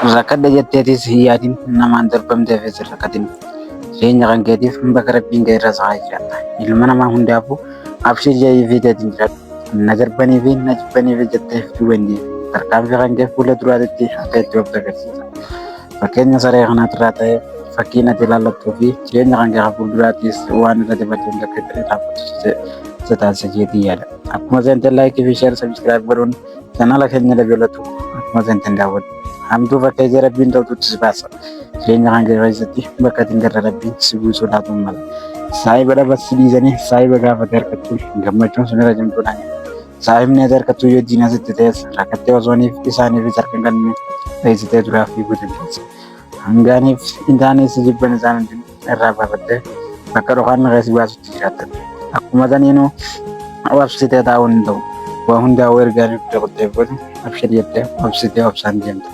Rakkadha jetteetis hin yaadin, namaan darbamteefis hin rakkatin. Jireenya kan keetiif bakka Rabbiin ga'e irra sa'aa jiraadha. Ilma namaa hundaafuu abshir jedhii fi teetiin jiraadhu. Na darbanii fi na jibbanii fi jettee duuba hin deebiin. Tarkaanfii kan kee fuula duraatitti akka itti obsa agarsiisa. Fakkeenya saree kanaatirraa ta'ee fakkiin ati ilaallattuu fi jireenya kan kee kan fuulduraattis waan irra dabartee hunda akka itti irraanfattu si taasisa jeetii yaada. Akkuma seenteen laayikii fi sheer sabiskiraayib godhuun Chanala keenya dabalatu akkuma seenteen daawwadhu. Hamtuu fakkeessee Rabbiin toltutti si baasa. Jireenya kan kee keessatti bakka ittiin garra Rabbiin si buusuu laatuun mala. Saahiba dhabas si dhiisanii saahiba gaafate argachuun gammachuun sun irra cimtuudhaan. Saahibni ati argattu yoo diina sitti ta'es rakkattee osooniif isaaniifis harka hin kennine dheessitee duraa fiiguu dandeessa. Hangaaniif hin taane si jibban isaan hundinuu irraa baafattee bakka dhokaan kee si baasutti jiraattan. Akkuma saniinuu obsitee taa'uun hin ta'u. Waa hundaa'uu ergaa dugda kuttee booda abshir jettee obsitee obsaan deemta.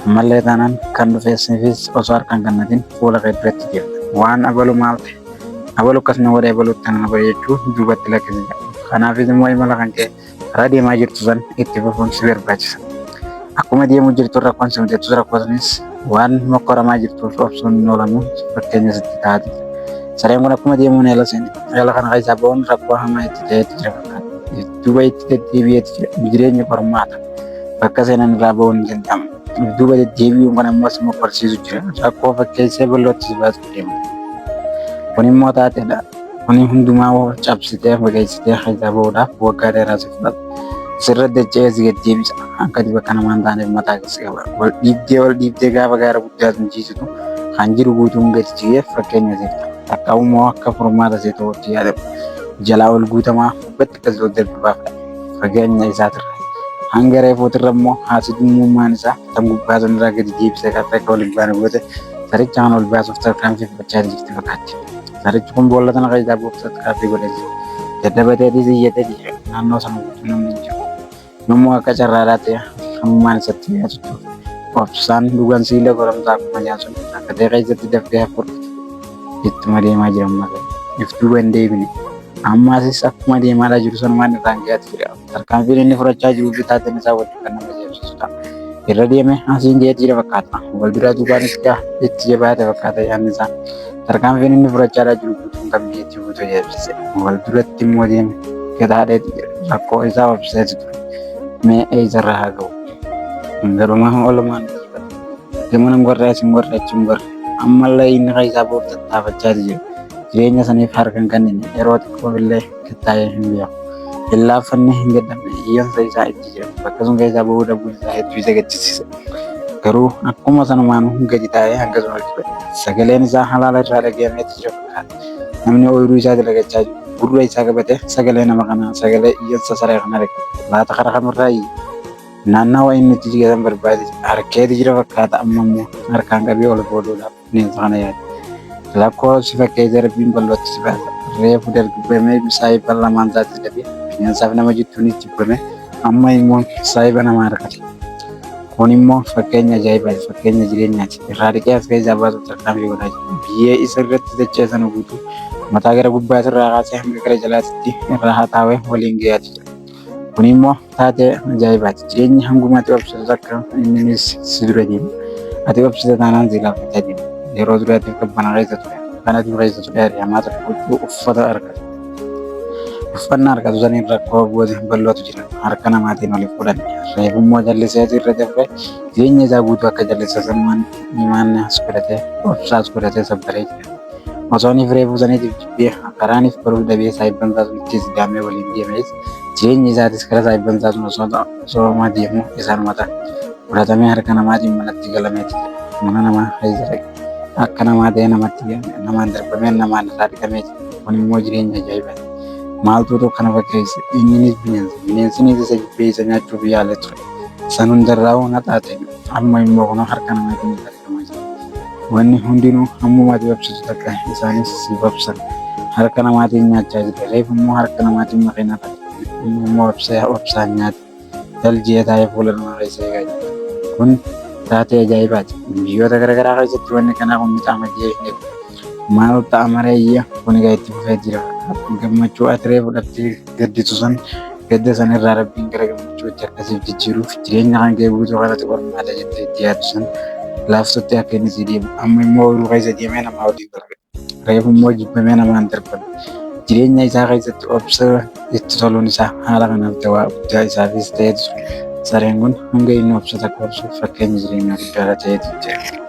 Ammallee taanaan kan dhufeessiifis osoo harkaan kennatin fuula kee duratti deemta. Waan abalu maal ta'e abalu akkas na godhe abalu itti na godhe jechuu duubatti lakkisi. Kanaafis immoo imala kan kee karaa deemaa jirtu san itti fufuun si barbaachisa. Akkuma deemuu jirtu rakkoon si mudatus rakkoo sanis waan mokkoramaa jirtuuf obsuun hin oolamu fakkeenya sitti taati. Sareen kun akkuma deemuun eela seene. Eela kana keessaa ba'uun rakkoo hamaa itti ta'eetti jira fakkaata. Duuba itti deddeebi'eetti jira. Jireenyi qormaata. Bakka seenan irraa ba'uun hin danda'amu. Duuba deddeebi'uun kun ammoo si mokkorsiisu jira. Rakkoo fakkeessee bal'ootti si baasuuf deema. Kun immoo taateedha. Kuni hundumaa cabsitee baqeessitee keessaa ba'uudhaaf waggaa dheeraa si fudhata. Sirra dacha'ee si gad deebisa. Akka ati bakka namaa hin taaneef mataa keessa qaba. Wal dhiibdee wal dhiibdee gaafa gaara guddaa sun ciisitu kan jiru guutuun gadi jigee fakkeenya siif ta'a. Takka immoo akka furmaata si ta'utti yaadamu. Jalaa ol guutamaa gubbatti akkas ol darbu baafata. Fageenya isaatirra. Hanga reefuutirra immoo haasidummaan isaa tan gubbaa sanirraa gadi deebisee kan akka wal hin baane goote saricha kan ol baasuuf tarkaanfii fudhachaa jirti fakkaatti. Sarichi kun boolla tana keessaa bu'uuf tattaaffii godhee jira. Daddabateetis iyyatee jira. Naannoo sana guutuu namni hin jiru. Yommuu akka carraadhaa ta'e hammummaan isatti dhiyaatu ture. Obsaan dhugan siila goramsaa akkuma jaan sun akka ta'e keessatti dafqee hafuudha. Ittuma deemaa jira ammas. If duuba hin deebine. Ammaasis akkuma deemaadhaa jiru sanumaan irraan ga'aati jira. Tarkaanfiin inni fudhachaa jiruu fi taateen isaa waliin kan nama ajaa'ibsiisu ta'a. Irra deeme asiin ga'eetti jira fakkaata. Wal duraa duubaanis itti jabaate fakkaata yaadni isaa. Tarkaanfiin inni fudhachaa jiru guutuun kan biyyattii guutuu ajaa'ibsiise. Wal duratti immoo deeme gataadheetu jira. Rakkoo isaa obseetu ture. Mee eessarra haa ga'u? Garuma oolmaan gamana hin gorre as hin gorre achi hin gorre. Ammallee inni keessaa ba'uuf tattaafachaa jira. Jireenya saniif harka hin kennine yeroo xiqqoof illee taa'ee hin beeku. Hin laaffanne hin gaddamne hiyyeessa isaa itti jira. Bakka sun keessaa bahuu dhabuun isaa hedduu isa gaddisiise. Garuu akkuma sanumaan gadi taa'ee hangasuma ol Sagaleen isaa halaala irraa dhagahameetu jira fakkaata. Namni ooyiruu isaa dalagachaa jiru gurra isaa qabatee sagalee nama kanaa sagalee hiyyeessa saree kana dhaga'a. Laata karaa kamirraa iyya? Naannawa inni itti jigatan barbaade harkeetu jira fakkaata amma immoo harkaan qabee ol fuudhuudhaaf bineensa kana yaade. Rakkoo si fakkeessee rabbiin bal'ootti si baasa. Reefu dargaggoomee saahiba lamaan isaatti dhabee bineensaaf nama jidduunis jibbame amma immoo saahiba nama argate. Kun immoo fakkeenya ajaa'ibaati, fakkeenya jireenyaati. Irraa dhiqee as keessaa baasuuf tarkaanfii godhaa jira. Biyyee isa irratti dachee sana guutuu mataa gara gubbaatirraa kaasee hanga gara jalaatitti irraa haxaawee waliin gahaati jira. Kun immoo taatee ajaa'ibaati. Jireenyi hanguma ati obsitu takka inninis si dura deema. Ati obsite taanaan si laaffataa deema. Yeroo duraatiif qabbana keessa ture. Kana dura keessa ture ari'amaa ture. Huccuu uffata argate. Uffannaa argatu saniin rakkoo booda bal'ootu jira. Harka namaatiin oli fuudhan. Reefu immoo jalliseetu irra dabre jireenya isaa guutuu akka jallisa sanumaan imaannaas godhatee obsaas godhatee sabbaree jira. Osoo inni reefuu saniitiif jibbee karaaniif baruu dhabee saahibban isaa sun itti sidaamee waliin deemees jireenyi isaatis karaa saahibban isaa sun osoo deemu isaanuma ta'a. Fudhatamee harka namaatiin manatti galameeti jira. Mana namaa keessa dhaqe. Akka namaa ta'ee namatti galame. Namaan darbamee namaan irraa dhiqameeti. Kun immoo jireenya ajaa'ibaati. Maaltuutu kana fakkeesse? Inninis bineensa. Bineensinis isa jibbee isa nyaachuuf yaalee ture. San hundarraa na xaaxe. Amma immoo kun harka namaatiin irraa dhiqamaa jira. Wanni hundinuu hammuma ati obsitu takka isaanis siif obsan. Harka namaatiin nyaachaa jira. Reefu immoo harka namaatiin makiinaa ta'e. Inni immoo obsee obsaan nyaate. Daljee taa'ee fuula namaa keessa eegaa jira. Kun taatee ajaa'ibaati. Biyyoota garaagaraa keessatti wanni kanaa kun ni ta'ama jee hin eegu. Maal ta'a mareeyya kun egaa itti fufee jira. Gammachuu ati reefu dhabdee gadditu sun Gadda sana irraa Rabbiin gara gammachuutti akka siif jijjiiruuf jireenya kan kee guutuu kanatti qormaata jettee itti yaaddu san laaftutti akka inni sii deemu. Amma immoo ooyiruu keessa deemee namaa waliin dalaga. Reefu immoo jibbamee namaan darbame. Jireenya isaa keessatti obsa itti toluun isaa haala kanaaf dawaa guddaa isaafis ta'eetu ture. Sareen kun hanga inni obsa takka obsuuf fakkeenya jireenyaa guddaadha ta'eetu jira.